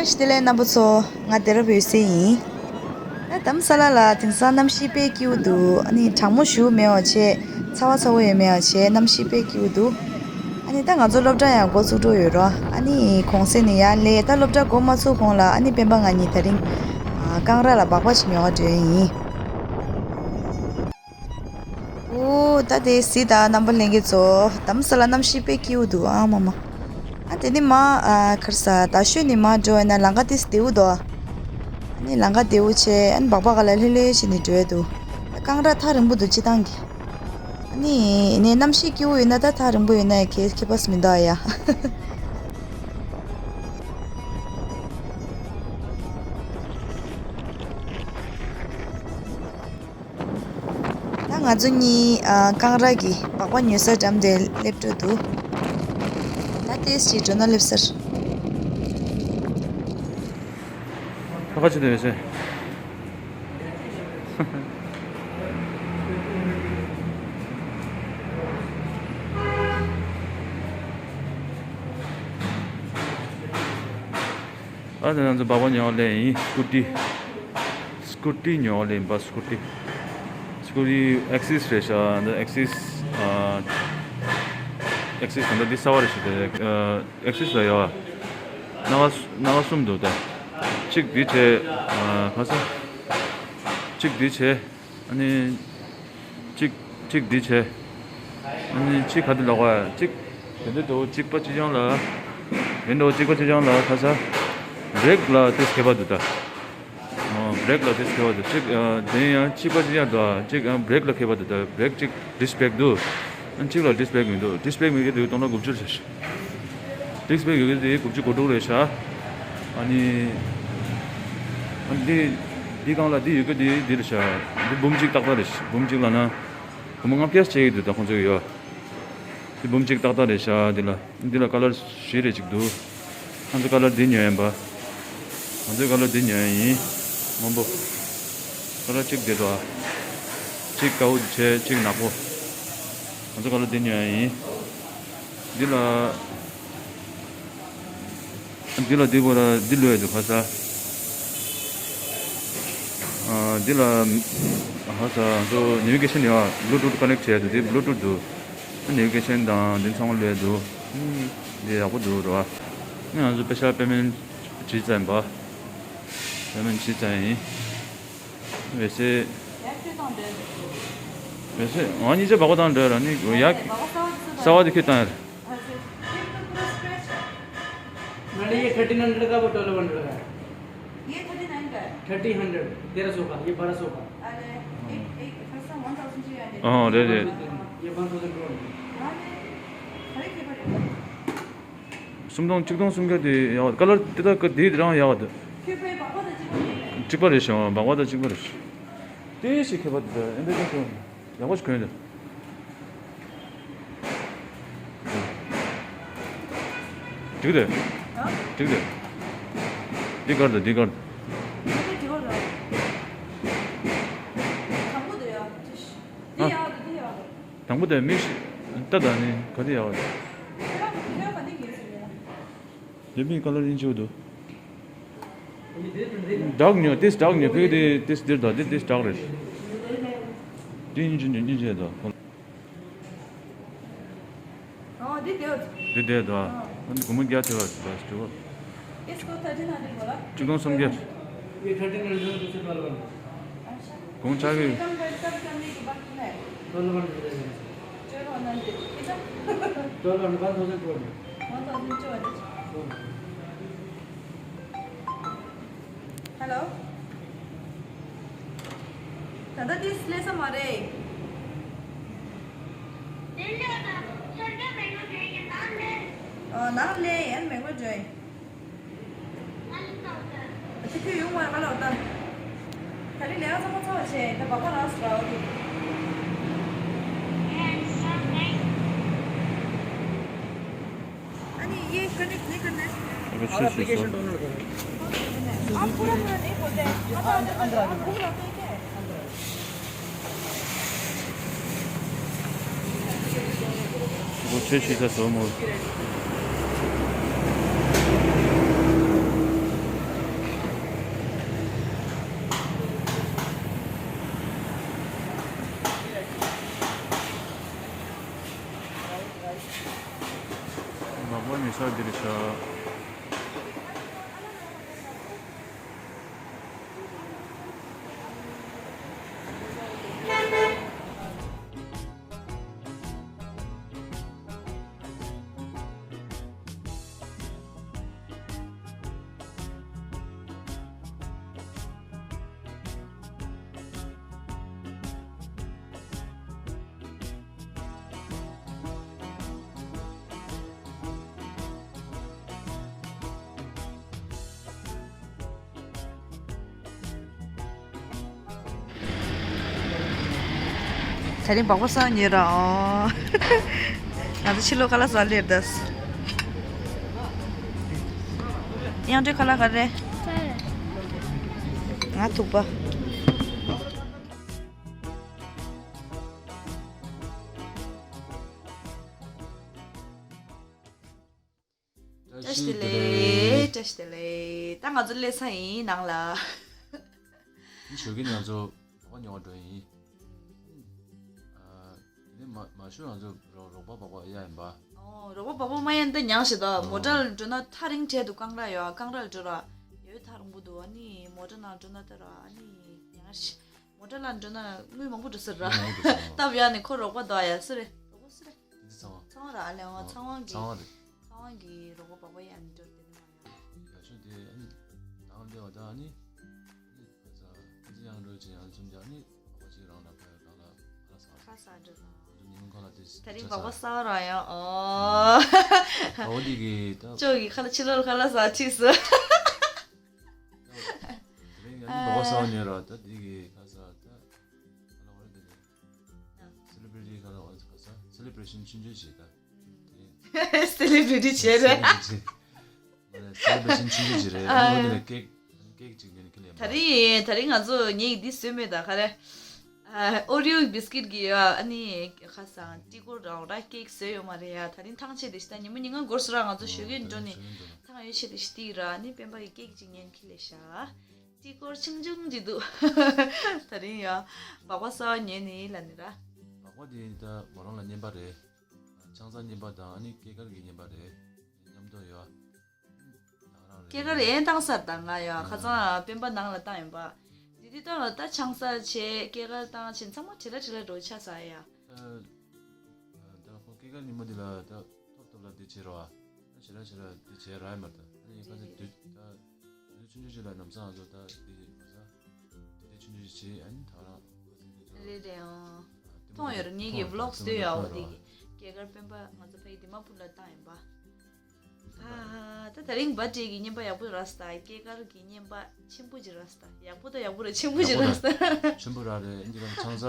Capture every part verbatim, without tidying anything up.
བཀྲ་ཤིས་བདེ་ལེགས་རྣམ་པ་ཚོ། ང་སྡེ་ར་བོད་སེ་ཡིན། ད་དྷ་རམ་ས་ལ་ལ་དེང་སང་གནམ་གཤིས་དཔེ་སྐྱིད་པོ་འདུག་ཨ་ནི་གྲང་མོ་ཞེ་པོ་མེད་པ་བྱས། ཚ་བ་ཚ་པོ་ཡང་མེད་པ་བྱས། གནམ་གཤིས་དཔེ་སྐྱིད་པོ་འདུག་ཨ་ནི་ད་ང་ཚོ་སློབ་གྲྭ་ཡང་འགོ་ཚུགས་འགྲོ་ཡོད་རོ། ཨ་ནི་གུང་སེང་ནས་ཡར་སླེབས། ད་སློབ་གྲྭ་འགོ་མ་ཚུགས་གོང་ལ་ཨ་ནི་སྤེན་པ་ང་གཉིས་དེ་རིང་ཨ་ཀང་ར་ལ་སྦག་སྦག་ཅིག་ཉོ་ག་འགྲོ་ཡ་ཡིན། ཨོ་ད་དེ་གཟིགས་དང་རྣམ་པ་ལྷན་རྒྱས་ཚོ། དྷ་རམ་ས་ལ་གནམ་གཤིས་དཔེ་སྐྱིད་པོ་འདུག་ཨ་མ་མ། ཨ་དེ་ནི་མ་ཨ་ག་རེ་ཟ། རྡ་ཤོད་ནས་མར་འགྲོ་ཡ་ན་ལམ་ཁ་ཏོག་ཙམ་བདེ་པོ་འདུག་ཨ་ནི་ལམ་ཁ་བདེ་པོ་བྱས། ཨ་ནི་སྦག་སྦག་ག་ལ་ལྷོད་ལྷོད་བྱས་ནས་འགྲོ་ཡ་འདུག་ད་ཀང་ར་ཐག་རིང་པོ་འདུག་སྤྱིར་བཏང་གི། ཨ་ནི་ནས་གནམ་གཤིས་སྐྱིད་པོ་ཡོད་ན་ད་ཐག་རིང་པོ་ཡོད་ན་ཡང་ཁྱད་ཁྱད་པར་མི་འདུག་ཨ་ཡ། ད་ང་ཚོ་གཉིས་ཨ་ཀང་ར་གི་སྦག་སྦག་ཉོ་སར་འགྲམ་དེར་སླེབས་འགྲོ་འདུག་ད་ཏོག་ཙམ་འགྲོ་ན་སླེབས་ས་རེད། ཁ་ཁ་ཆེ་དེ་བས་སེ། ཨ་ནི་ང་ཚོ་སྦག་སྦག་ཉོ་ལེ་ཡིན། སྐུ་ཊི། སྐུ་ཊི་ཉོ་ལེ་ཡིན་པ། སྐུ་ཊི། སྐུ་ཊི་ཨེག་སིས་རེད་ཤག་འདི་ཨེག་སིས། ཨ་ཨེག་སིས་འདི་གསར་པ་རེད་ཤག་དེ་ཨེག་སིས་ལ་ཡོད། སྣ་ཁ་སྣ་ཁ་གསུམ་འདུག་ད་གཅིག་འདི་བྱས། ཨ་ཁ་ས། གཅིག་འདི་བྱས། ཨ་ནི། གཅིག་གཅིག་འདི་བྱས། ཨ་ནི་གཅིག་ག་དེ་ལོག་པ་གཅིག་དེ་འདྲ་འདུག་གཅིག་པ་གཅིག་རྐྱང་ལ། དེ་འདྲ་གཅིག་པ་གཅིག་རྐྱང་ལ་ཁ་ས། བྷི་རེག་ལ་ཏོག་ཙམ་ཁྱད་པར་འདུག་ད། ཨོ་བྷི་རེག་ལ་ཏོག་ཙམ་ཁྱད་པར་འདུག་གཅིག་ཨ་དེ་ཡང་གཅིག་པ་གཅིག་རྐྱང་འདུག་གཅིག་ཨ་བྷི་རེག་ལ་ཁྱད་པར་འདུག་ད་བྷི་རེག་གཅིག་ཌིསྐ་བྷི་རེག་འདུག་ཨ་གཅིག་ལ་ཌིསྐ་བྷི་རེག་མི་འདུག་ཌིསྐ་བྷི་རེག་མེད་མཁན་དེ་སྟོང་ཕྲག་དགུ་བཅུ་རེད་ཤག་ཌིསྐ་བྷི་རེག་ཡོད་མཁན་དེ་དགུ་བཅུ་གོ་དྲུག་རེད་ཤག་ཨ་ནི། ཨ་ནི་འདི། འདི་སྒང་ལ་འདི་ཡོད་མཁན་དེ་འདི་རེད་ཤག་འདི་འབུམ་གཅིག་ཏག་ཏག་རེད་ཤག་འབུམ་གཅིག་ལབ་ན། སྒོར་མོ་ལྔ་བརྒྱ་བྱེད་ཀྱི་འདུག་ད་ཁོང་ཚོ་ཡོད། འདི་འབུམ་གཅིག་ཏག་ཏག་རེད་ཤག་འདི་ལ། འདི་ལ་ཀ་ལར་བཞི་རེ་ཅིག་འདུག་ང་ཚོ་ཀ་ལར་འདི་ཉོས་ཡིན་པ། ང་ཚོའི་ཀ་ལར་འདི་ཉོས་ཡིན། སྔོན་པོ། ཀ་ལར་གཅིག་འདི་འདུག་གཅིག་དཀར་པོ་བྱས་གཅིག་ནག་པོ། ང་ཚོ་ཀ་ལར་འདི་ཉོས་ཡིན། འདི་ལ། འདི་ལ་འདི་གོ་ལ་འདི་ལོས་འདུག་ཁ་ས། ཨ་འདི་ལ་ཁ་ས་ང་ཚོ་ནེ་བི་གེ་ཤན་ཡོད། བྷུ་ལུ་ཊུཐ་ཀ་ནེག་བྱས་འདུག་འདི་བྷུ་ལུ་ཊུཐ་འདུག་ནེ་བི་གེ་ཤན་དང་འདི་ཚང་མ་ལོས་འདུག་འདི་ཡག་པོ་འདུག་རོ། ཨ་ང་ཚོ་པེ་ཤ་པེ་མེན་ཊི་བྱས་ཚར་ཡིན་པ། པེ་མེན་ཊི་བྱས་ཚར་ཡིན། བེ་སེ། བེ་སེ་ང་གཉིས་ཆ་སྦག་སྦག་བཏང་འདྲ་ར་ནི་ཡ། གསར་པ་དེ་ཁྱེད་བཏང་ཡ། मैडम, ये thirteen hundred का, वो ट्वेल्व हंड्रेड का है। ये थर्टी नाइन का है। थर्टी हंड्रेड, तेरह सौ का, ये बारह सौ का। अरे, एक, एक, first one thousand three hundred। हाँ, दे दे। ये वन थाउजेंड टू हंड्रेड। हाँ, ये, हर एक के ऊपर है। སུམ་སྟོང་གཅིག་སྟོང་སུམ་བརྒྱ་དེ་ཡག་པ། ཀ་ལར་དེ་དག་གི་དེ་རང་ཡག་པ་འདུག་ཁྱོད་པའི་སྦག་སྦག་དང་གཅིག་པ་རེད། གཅིག་པ་རེད་ཤག་སྦག་སྦག་དང་གཅིག་པ་རེད་ཤག་དེ་ཞིག་ཁྱད་པར་འདུག་ཨེ་འདྲ་ཅན་དུ་ཡག་པོ་ཞིག་གོན་འདུག་འགྲིག་འདུག་འགྲིག་འདུག་འདི་གར་འདུག་འདི་གར་འདུག་དང་པོ་དེ་མི་ཤི་ད་ད་ནི་ག་དེ་ཡག་པ་རེད། དེ་མིན་ཀ་ལར་ཨིན་ཅི་འདུག་ཌག་ཉོ། ཏིས་ཌག་ཉོ་ཕིག་དེ་ཏིས་འདིར་དང་དེ་ཏིས་ཌག་རེད། དེ་ཨིན་ཅི་ཉོ་ཨིན་ཅི་དང་། ཨོ་དེ་དེ། དེ་དེ་དང་། ཨ་ནི་སྒོར་མོ་བརྒྱ་ཐེ་བ་དེ་དང་ཞུ་བ། इसको थर्टीन हंड्रेड बोला। གཅིག་སྟོང་སུམ་བརྒྱ། ये थर्टीन हंड्रेड में तुझे ट्वेल्व हंड्रेड। अच्छा। གོང་ཆག་གི། इसमें कम कर, कम करने की बात नहीं है। ट्वेल्व हंड्रेड दे देंगे। ट्वेल्व हंड्रेड, कितना? Twelve hundred, one thousand two hundred. One thousand two hundred. Hello. दादा, ཏིས་ལེ་ས་མ་རེད། ཨ་ནང་ལེ་ཡན་མེ་གོ་ཇོའི། ཨ་ཅི་ཁྱོད་ཡོང་བ་ང་ལ་ད། ད་རིང་ལས་ཀ་ཚང་མ་ཚར་བ་བྱས། ད་སྦག་སྦག་རག་སོང་ར་འོ་དེ། ཨ་ནི་ཡེ་ཀ་ནེག་ནེ་ཀ་ནེག་ཨ་ཁ་ཆེ་ཤོས་སོ། आप पूरा पूरा नहीं बोलते हैं। हम अंदर अंदर। ཁོ་ཆོས་བྱེད་ས་བཟོ་མོ། ས་འདིར་ཤ། ད་རིང་སྦག་སྦག་ཟ་ཉེ་ར། ང་ཚོ་ཕྱི་ལོགས་ཁ་ལག་ཟ་སླེབས་ད། དབྱངས་སྒྲོལ་ཁ་ལག་ག་རེ། ང་ཐུག་པ། བཀྲ་ཤིས་བདེ་ལེགས། བཀྲ་ཤིས་བདེ་ལེགས། ད་ང་ཚོ་སླེབས་ཚར་ཡིན་ནང་ལ། ཞོགས་ཀས་ང་ཚོ་སྦག་སྦག་ཉོ་བར་འགྲོ་ཡིན། ཨ། དེ་ནས་མ་མ་ཤོར་ང་ཚོ་རོ་རོགས་པ་སྦག་སྦག་གཡར་ཡིན་པ། ཨོ། རོགས་པ་སྦག་སྦག་མ་གཡར་ན་ད་མྱངས་ཤི་ད། ཨོ། མོ་ཊ་ལ་འགྲོ་ན་ཐག་རིང་གྲས་འདུག་སྐང་ར་ཡོད། སྐང་ར་ལ་འགྲོ་ར། ཡོད་ཐག་རིང་པོ་འདུག་ཨ་ནི་མོ་ཊ་ནང་འགྲོ་ན་ད་ར་ཨ་ནི་མྱངས་ཤི། མོ་ཊ་ལ་འགྲོ་ན་དངུལ་མང་པོ་འགྲོ་ཟེར་ར། དངུལ་མང་པོ་འགྲོ་ཟེར་ར། སྟབས་ཡག་ནས་ཁོ་རོགས་པ་འདུག་ཡ་སུ་རེད། རོགས་པ་སུ་རེད། འདི་ཚང་བ། ཚང་བ་ར་ཨ་ལེ་བ་ཚང་བ་གི། ཚང་བ་རེད། ཚང་བ་གི་རོགས་པ་སྦག་སྦག་གཡར་ནས་འགྲོ་དེ་ནི་མ་ཡ། ཡག་ཤོས་དེ་ཨ་ནི་དང་ལེ་བ་ད་ཨ་ནི། ཨ་ནི་ཁ་ཚ་ཁ་ཚ་ཡང་འགྲོ་ཆེ་ཡང་ཚུམ་རྒྱག་ནི་ཨ་ཅིག་རང་ལ་ཕ་ཡ་གང་ལ་ཁ་ལག་ཟ། ཁ་ཟ་འགྲོ་དང་། ཉིན་ཁ་ལ་དེ་ད་རིང་སྦག་སྦག་ཟ་ར་ཡང་ཨོ། ཨོ་འདི་གི་ད། ཅོ་གི་ཁ་ལ་ཕྱི་ལོགས་ཁ་ལག་ཟ་ཁྲིད་སོ། དེ་རིང་ཡང་སྦག་སྦག་ཟ་ཉེ་ར་ད་འདི་གི་ཁ་ཟ་ད། ཁ་ལག་བར་དེ་ནས། སེ་ལི་བྲེ་ཊི་ཁ་ལག་བར་ཁ་ཟ་སེ་ལི་བྲེ་ཤན་ཆུང་ཆུང་བྱེད་ད། སེ་ལི་བྲེ་ཊི་བྱེད་རེད། སེ་ལི་བྲེ་ཤན་ཆུང་ཆུང་བྱེད་རེད། ཨ་ནི་འོ་དེ་ནས་ཀེག་ཀེག་ཅིག་ངས་ནི་ཁི་ལེ། ད་རིང་ད་རིང་ང་ཚོ་ངས་འདི་བཟོས་མེད་ད་ག་རེ། ཨོ་རི་ཡོ་བི་སི་ཀིཊ་གི་ཡ་ཨ་ནི་ཁ་སང་ཏི་ཀོ་རང་ར་ཀེག་བཟོས་ཡོད་མ་རེད་ཡ། ད་རིང་ཐང་ཆད་དེ་ཤི་ད་ཉི་མ་ཉིན་གང་འགོར་སོ་ར། ང་ཚོ་ཞོགས་ཀས་འགྲོ་ནས་ཐང་ཡོད་ཆད་དེ་ཤི་ཏི་ར་ཨ་ནི་སྤེན་པ་གི་ཀེག་ཅིག་ངས་ནི་ཁི་ལེ་ཤ། ཏི་ཀོ་ཆུང་ཆུང་ཅིག་འདུག་ད་རིང་ཡ་སྦག་སྦག་ཟ་ཉེ་ནི་ལ་ནི་ར། སྦག་སྦག་དེ་ད་མོ་རང་ལ་རྔན་པ་རེད། ཆང་ས་རྔན་པ་དང་ཨ་ནི་ཀེ་ཀར་གྱི་རྔན་པ་རེད། མཉམ་དུ་ཡོད། ཀེ་ཀར་ཨེ་བཏང་སར་བཏང་ང་ཡ། ཁ་སང་སྤེན་པ་ནང་ལ་བཏང་ཡིན་པ། དེ་དུས་ད་ད་ཆང་ས་བྱས་ཀེ་ཀར་བཏང་བྱས་ཚང་མ་བྲེལ་ལ་བྲེལ་ལ་འགྲོ་ཆ་ས་ཡ། ད་ཁོ་ཀེ་ཀར་ཉིན་མོ་འདི་ལ་ད་ཐོབ་ཐོབ་ལ་འདི་བྱེད་རོགས་ཨ། ཞེ་ལ་ཞེ་ལ་འདི་བྱེད་ར་ཡ་མ་ད་ཨ་ནི་ཁ་སང་དུས་ད་དུས་ཆུང་ཆུང་ཞིག་ལ་ནམ་སང་ང་ཚོ་ད་འདི་ཁ་སང་དུས་ཆུང་ཆུང་ཞིག་བྱས་ཨ་ནི་ད་རང་ཁ་སང་འདི་ཚོ་རེད་རེད་ཨང་། མཐོང་ཡོད་རེད། ངེད་ཀྱི་ཝི་ལོག་སྟོད་ཡ་འོ་དེ་གི་ཀེ་ཀར་སྤེན་པ་ང་ཚོ་ཕ་གི་དི་མ་པུར་ལ་བཏང་ཡིན་པ། ཨ་ད་ད་རིང་བར་ཐི་ཌེ་གི་རྔན་པ་ཡག་པོ་རག་སོང་། ད་ཀེ་ཀར་གི་རྔན་པ་ཆེན་པོ་ཅིག་རག་སོང་། ད་ཡག་པོ་ད་ཡག་པོ་རེད། ཆེན་པོ་ཅིག་རག་སོང་། ཆེན་པོ་རག་རེད། འདི་ལ་ཆང་ས་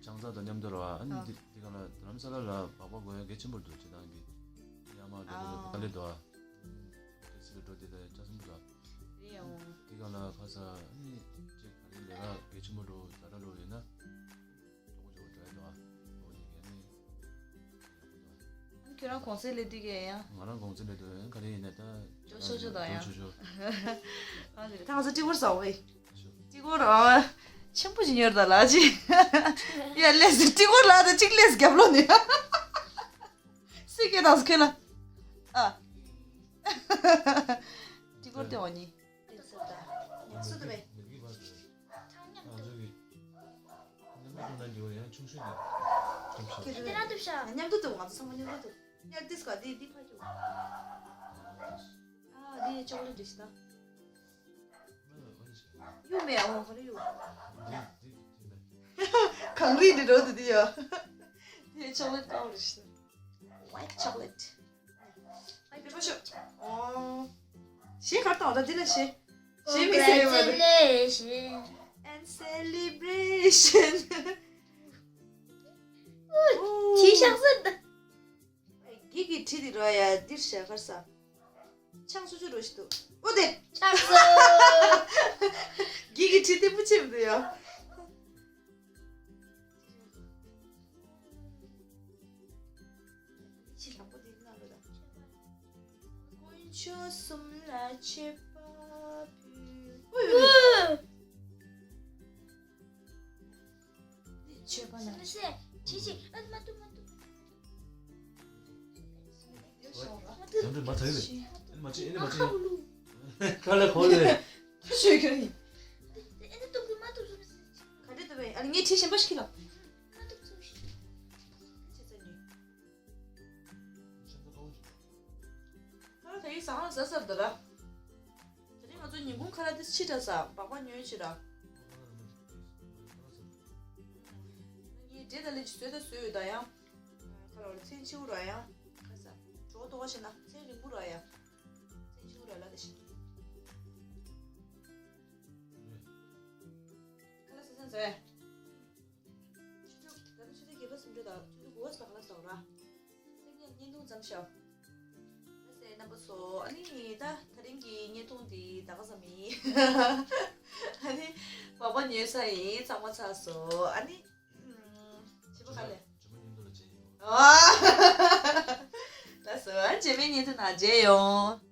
ཆང་ས་དང་མཉམ་དུ་ར་ཨ་ནི་འདི་འདི་ག་ལ་རྡ་རམ་ས་ལ་ལ་སྦག་སྦག་དགོས་ཡ་གལ་ཆེན་པོ་འདུག་ཅི་ད་གི་ཡ་མ་འགྲོ་དེ་ལ་ཨ་ག་ལེ་འདུག་ཨ། ཏེ་སི་ལ་འགྲོ་དེ་ད་ཡ་ཆ་སུམ་འདུག་ཨ། རེད་ཡ་འོང་། འདི་ག་ལ་ཁ་ས་ཨ་ནི་ཅེ་ག་ལེ་ལས་ཀ་གལ་ཆེན་པོ་འགྲོ་ད་ལྟ་འགྲོ་ཡོད་ན། ཁྱོད་རང་གོང་ཚད་སླེབས་དུས་ཀྱི་ཡང་། ང་རང་གོང་ཚད་སླེབས་དུས་ཡང་ག་རེ་ཡིན་ན་ད། ཅོ་ཤོ་ཅོ་དང་ཡང་། ཅོ་ཤོ་ཅོ། ཨ་ནི་ད་ང་ཚོ་ཏི་ཀོར་ཟ་བའི། ཏི་ཀོར་ཨ། ཆེན་པོ་ཞིག་ཉོས་ད་ལ་ཅི། ཡ་ལས་སི་ཏི་ཀོར་ལ་ད་ཅིག་ལས་རྒྱབ་ལོ་ནི། སི་ཀེ་དང་སི་ཁེ་ལ། ཨ། ཏི་ཀོར་དེ་འོ་ནི། ཉམས་སུ་དུ་བས། ཁྱེད་རང་འདུག་ཤག་མཉམ་དུ་འདུག་ང་ཚོ་ཚང་མ་མཉམ་དུ་འདུག་ཡར་ཏིས་ཀ་འདི་འདི་ཕ་ཅུ། ཨ་འདི་ཅོག་ལེ་ཊི་རེད་ཤག་ད། ཡོད་མེད་ཨོ་ག་རེ་ཡོད། གངས་རི་འདི་འགྲོ་འདི་འདི་ཡོད། འདི་ཅོག་ལེ་ཊི་ཀ་བོ་རེད་ཤག་ད། White chocolate. Ay, bir başım. Aa. Şey kartı orada değil şey. Şey mi seviyorum? Congratulations. And celebration. T-shirt. Gigi tidi roya dir şakarsa. Chang suju roştu. O de. Chang su. Gigi tidi bu çim diyor. ཕྱི་ལྷག་པོ་དེ་ནང་ལོ་ད། དཀོན་མཆོག་གསུམ་ལ་མཆོད་པ་ཕུལ། ཨོ་ཡོ་ཡོ། མཆོད་པ་ལ། སེ་ཅི་ཅི་ཨ་མ་ཏུ་མ་ཏུ། ལམ་འགྲོ་མ་ཐག་ཡོད་རེད། ཨེ་མ་ཅི་ཨེ་ནི་མ་ཅི་ཡང་། ཁ་ལ་གོ་རེད། ཤོད་ཀྱི་རེད། ག་འདྲ་འདུག་པས། ཨ་ནི་ངས་ཁྲིད་གཞན་པ་ཞིག་ལ། ཁ་ལག་ད་ཡིག་ཟ་ཁང་ཟ་ཟ་འདུག་ར། ད་རིང་ང་ཚོ་ཉིན་གུང་ཁ་ལག་དེ་ཕྱི་དྲགས་ས་སྦག་སྦག་ཉོས་ཕྱིར་ར། ངས་འབྲས་དང་ལན་ཅིག་བཟོས་ད་བཟོས་ཡོད་ད་ཡང་། ཁ་ལག་ལ་མཚན་ཆེ་བོ་ར་ཡང་། ཁ་ས་གྲོགས་ཏོག་བྱས་ན་མཚན་རིང་པོ་ར་ཡང་། མཚན་ཆེ་བོ་ར་ལ་དེ་བཞིན། ཁ་ལག་ཟ་ཟ་ཟ། ཆུ་ཚོད་ད་ལྟ་ཆུ་ཚོད་བརྒྱད་པ་སུམ་ཅུ་དང་ཆུ་ཚོད་དགུ་པ་ཙམ་ལ་ལྟ་བ་ར། སེམས་ཉིད་བརྙན་ཐུང་ཙམ་ཤོག་ལགས་སེ་རྣམ་པ་ཚོ། ཨ་ནི་ད་ད་རིང་གི་བརྙན་ཐུང་འདི་ད་ག་ཙམ་ཡིན། ཨ་ནི་སྦག་སྦག་ཉོས་ཚར་ཡིན། ཚང་མ་ཚར་སོང་། ཨ་ནི་ཨམ། བྱིས་པ་ག་ལེ། རྗེས་མ་བརྙན་ཐུང་ལ་མཇལ་ཡོང་། ཨ། ལགས་སོ། ཨ་རྗེས་མའི་བརྙན་ཐུང་ནང་མཇལ་ཡོང་།